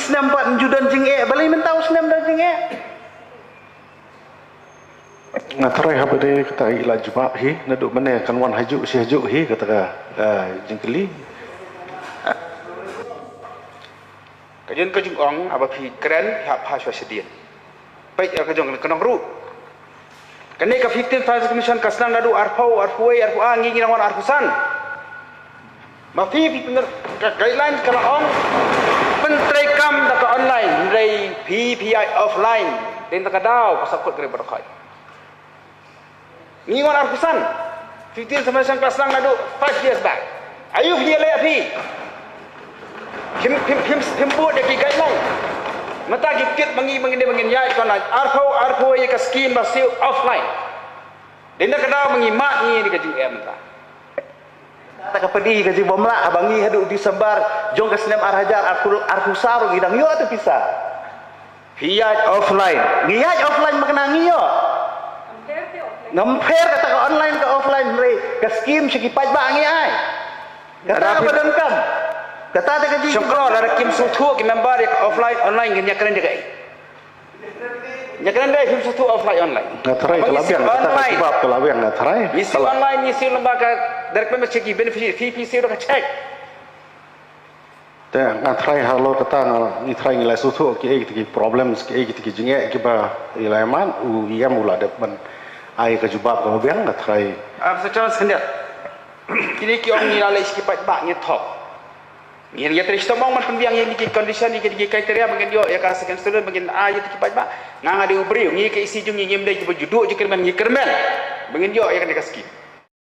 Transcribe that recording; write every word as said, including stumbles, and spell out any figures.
Snem pat nju don jingeh, balei mynta u snem don jingeh? Nga tharai haba dei kata i la jubab hi, naduh mynne kan wan hajuh shi hajuh hi kata ka, ah, jingkylli. Ka jong ka jingong haba phi kren, phi hap ha shuwa shadien. Peit ïa ka jong ka nong ruh. Kane ka fifteenth Finance Commission ka sdang naduh arphew, arphew wei, arphew ar, ngi ngi nang wan arphew san. Ma phi phi pynner ka guideline ka la ong pyntreikam da ka online, hynrei phi phi ïaid offline. Dei na ka daw ka sap kut ka ri baroh khoit. Ngi wan arphew san. Fifteen sa ma shan ka sdang naduh five years back. Ayu phi leh phi. Phim phim phim phim bud ïa ki guideline. Mynta ki kit ma ngi ma ngin dei ma ngin ïaid ka online. Arphew arphew ïa ka scheme ba siew offline. Dei na ka daw ma ngi mad ngi ïa ka jingeh mynta. Ta ka pyrdi ka jingbymlah haba ngi haduh December jong ka snem ar hajar arphew, arphew saw ruh ngi dang ïoh te pisa. Phi ïaid offline. Ngi ïaid offline ma kane ngi ïoh. Ngam pher kata ka online ka offline, hynrei ka scheme sha ki paidbah ngi ai. Kata ka ba donkam. Kata te ka jing. Shongkro lada kim sngewthuh ki member ïa ka offline online ngin ïakren da kaei? Ïakren da kaei phim sngewthuh offline online? Nga tharai ka la biang kata ka jubab ka la biang, nga tharai. Ngi siew online, ngi siew lyngba ka direct payment, check ki beneficiary, phi phi siew da ka check. Te nga tharai halor kata nga, ngi tharai ngi la sngewthuh kiei kita ki problems, kiei kita ki jingeh kiba i la ïaman, u E M u la dep ban ai ka jubab kaba biang, nga tharai. Ah, Mister Chairman, khyndiat. Kine ki ong ngi la leit sha ki paidbah, ngi thok. Ngi ïatrei shitom ong ban pynbiang ïa kine ki condition, ïa kine ki criteria ba ngin ïoh ïa ka second student, ba ngin ai ïa ki paidbah. Nga nga dei u briew, ngi ka E C jong ngi ngim dei kiba ju duh ju kyrmen, ngi kyrmen ba ngin ïoh ïa kane ka scheme.